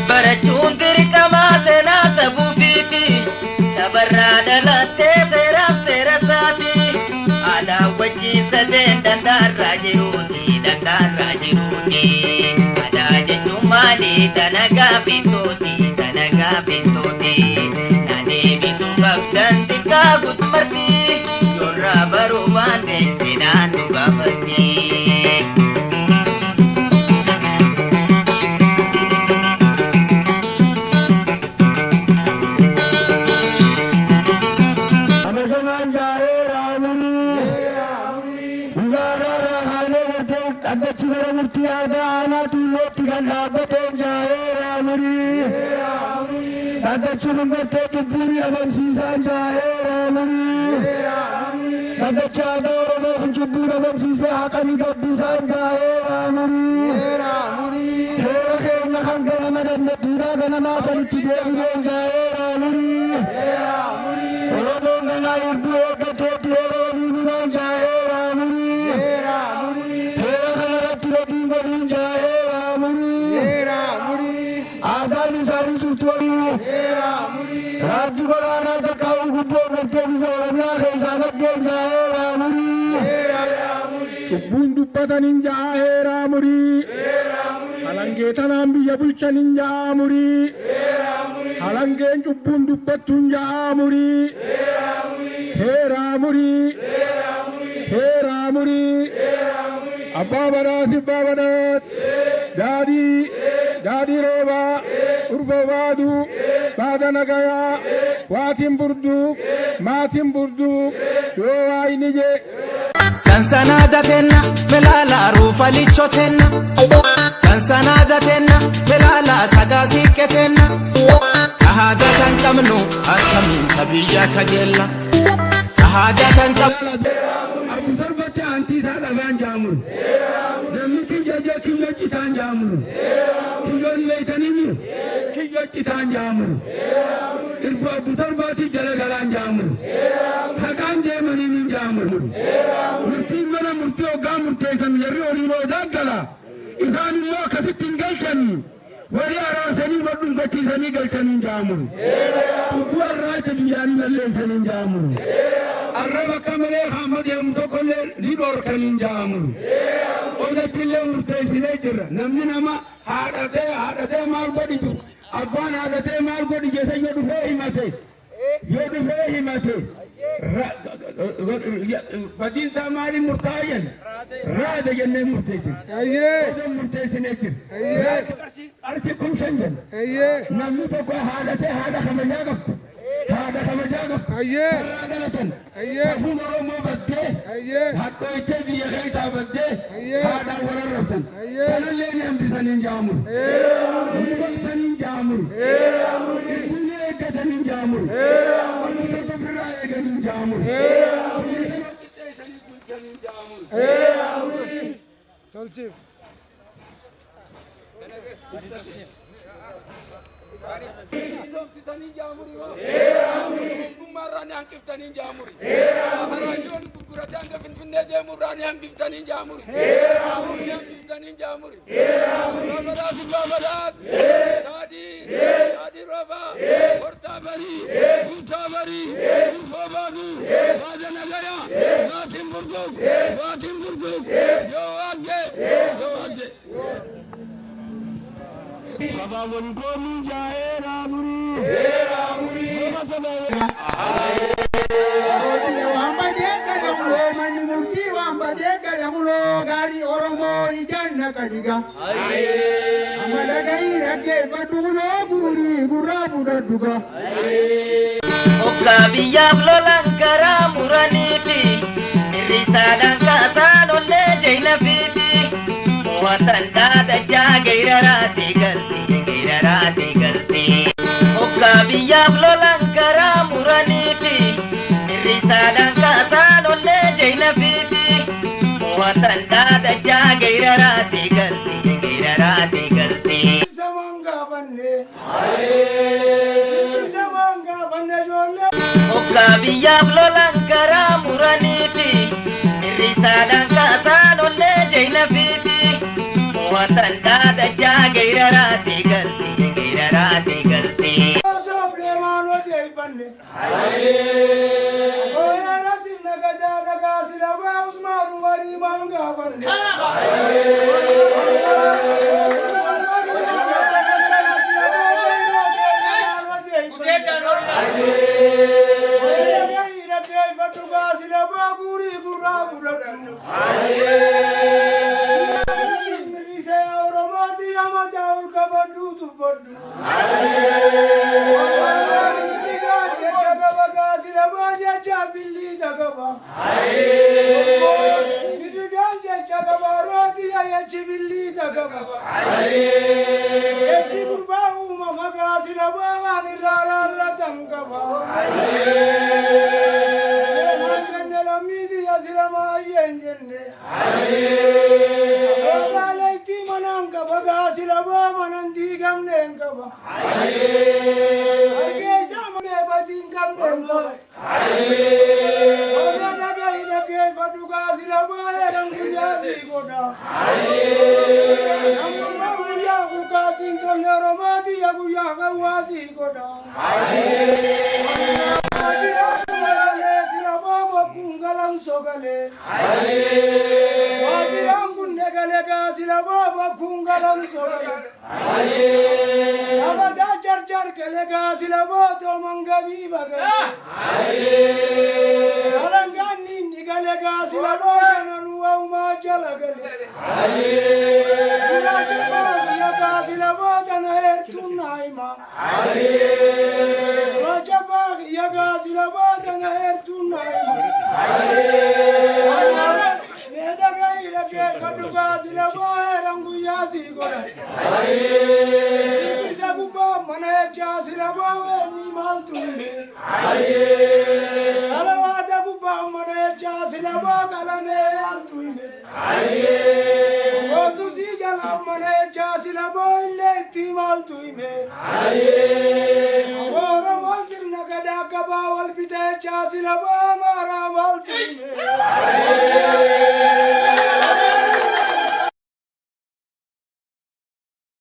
Barachuun dirqamaa seenaa sabuufiiti. Sabarraa dhalattee seeraaf seera isaati. Aadaa wajjin sadeen dandaarraa jiruuti dandaarraa jiruuti. Aadaa jechuun maali tana gaafittooti tana gaafittooti. Naannee bituu qabdan xiqqaa gudmarti. Yorraa baruu waan ta'e seenaan nu gaafatti. Kabajamaan jaa'eera amurii. Dhugaarraa haanee gartee dhaddachi gara murtii aadaa aanaa tuullootti kan dhaabbateen jaa'eera amurii. Dhaddachi kun gartee cubbuun dhabamsiisaan jaa'eera amurii. Dhaddachi aadaa Oromoo kun cubbuu dhabamsiisee haqa ni gabbisaan jaa'eera amurii. Heera keenya kan ganama dandattuudhaa ganamaa sanitti deebineen jaa'eera amurii. Oromoon ganaa hirbuu eeggateetti heera walii bunaan jaa'eera amurii. Heera kanarratti hojiin godhuun jaa'eera amurii. Aadaan isaanii turtu walii. Raajji goraanaa takkaa'uu gubboo gartee biyya Oromiyaa keessaa maddeen jaa'eera amurii. Cubbuun dubbatan hin ja'a heeraa murii. Halangee tanaan biyya bulchan hin ja'a murii. Halangeen cubbuun dubbattu hin ja'a murii. Heeraa murii. Heeraa murii. Abbaa badhaas abbaa badhaat. Daadhii daadhii roobaa. Urfa baaduu. Baada nagayaa. Waatiin burduu. Maatiin burduu. Yoo waayini jee. Kansanaada tenna melaala ruufa tenna. Kansanaada tenna melaala sagaa siiqqe tenna. Ahaada kan qabnu akkamiin ta biyya kajeella. Ahaada kan qabnu. Abu torbatti aantii isaa dhagaan jaamuru. Namni kiyya jee kiyyo citaan jaamuru. Kiyyoon beeytanii miru. Kiyyo citaan jaamuru. Irbu abu torbaatti jala galaan jaamuru. Haqaan deemanii hin jaamuru. Murtiin mana murtii hoggaa murteessan jarri oliin odaa gala. Isaan immoo akkasitti hin galchanii. Walii araarsanii wal dhungachiisanii galchanii hin jaamuru. Cubbuu arraacha biyyaanii balleessanii hin jaamuru. Arraba akka malee hamma deemu tokkollee ni dhorkanii hin jaamuru. Odachillee murteessinee jirra. Namni nama haadhatee haadhatee maal godhitu abbaan haadhatee maal godhi jeessa yoo dhufee himate yoo dhufee himate badiinsaa maaliin murtaa'aa jenna? Raada jennee murteessine. Oda murteessinee jira. Qarshii 5,000 jenna. Namni tokko haadhatee haadha kabajaa qabdu. Haadha kabajaa qabdu. Karraa dhalatan. Safuun Oromoo baddee hadhooytee biyya keessaa baddee haadhaan wal arrabsan. Kanallee ni hambisanii hin jaamuru. Ni gorsanii hin jaamuru. Irbuun eeggatanii hin jaamuru. Ormi tokko ofirraa eeganii hin jaamuru. Biyya kana qixxeessanii bulchanii hin jaamuru. Tolchiif. Misoomsitanii jaamuri moo? Ogummaarraa ni hanqiftanii jaamuri. Karaashiyoon gurguratee hanga Finfinnee deemurraa ni hanqiftanii jaamuri. Ni hanqiftanii jaamuri. Baabadaas baabadaas. Daadhii daadhii roobaa. Hortaa barii. Guutaa barii. Ulfoo baaduu. Baada nagayaa. Baatiin burguug. Baatiin burguug. Yoo waagge. Yoo waagge. Sabaa walgoonni jaa'eera murii. Nama sabaa Manni murtii waan badee gadamuloo gaarii Oromoo ijaan naqa diga. Amma dhagahii dhaggeeffadhu kunoo guurii gurraa fudhadhu ga. Hoggaa biyyaaf lolan karaa muraniiti. Irrisaadhaan kaasaan onnee jayna fiiti. Mo'atan dhaadachaa geeraraati galti geeraraati galti. Hoggaa biyyaaf lolan karaa muraniiti. Irrisaadhaan kaasaan onnee jayna fiiti. Mo'atan dhaadachaa geeraraati galti geeraraati galti. Samaan gaafanne. Samaan gaafanne ijoollee. Hoggaa biyyaaf lolan karaa muraniiti. Irrisaadhaan kaasaan onnee jayna fiiti. Moo'atan dhaadachaa geeraraati galti geeraraati galti. Sobleemaan odeeffanne. Ooyera sirna gadaa dhagaa sila baa Usmaan Umarii maan gaafanne. Usmaan Umarii maan gaafanne sila baa odeeffanne odeeffanne. Dhaggeeffadhu gaa sila baa guurii gurraa fudhadhu. Mirrisee Oromooti amataa ol qabadhu tuffadhu. Jecha qaba gaa sila baa jecha billiita qaba. Mirrigaan jecha qaba rooti jechi billiita qaba. Jechi gurbaa uumama gaa sila baa waan irraa laallatan qaba. Waan jenne lammiiti sila maayyeen jenne. Magaaleetti manaan qaba gaa sila baa manan diigamneen qaba. Hargeysa mee badii hin qabneen qaba. Odaa dhagahi dhaggeeffadhu gaa sila baa heeran guyyaa sii godha. Namnummaa guyyaa kulkaasiin tolle Oromooti ya guyyaa qawwaa sii godha. Waajjiraan magalee sila baa bokkuun galamsoo galee. Waajjiraan kun negalee gaa sila baa bokkuun galamsoo galee. Abadaa jarjar galee gaa sila baa tooman gabii bagalee. Alangaan inni galee gaa sila baa kananuu waumaa jala galee. Gurraacha baa gaa sila baa tana heertuun naayima. Gurraacha baa gaa sila baa tana heertuun naayima. Mee dhagahi dhaggeeffadhu gaa sila baa heeran guyyaa sii godha. Birbirsa gubbaa mana jechaa sila baa weennii maaltu hime. Salawaata gubbaa mana jechaa sila baa qalamee maaltu hime. Gootu sii jalaa mana jechaa sila baa illee itti maaltu hime. Oromoon sirna gadaa qabaa wal bita jechaa sila baa maaraa maaltu hime.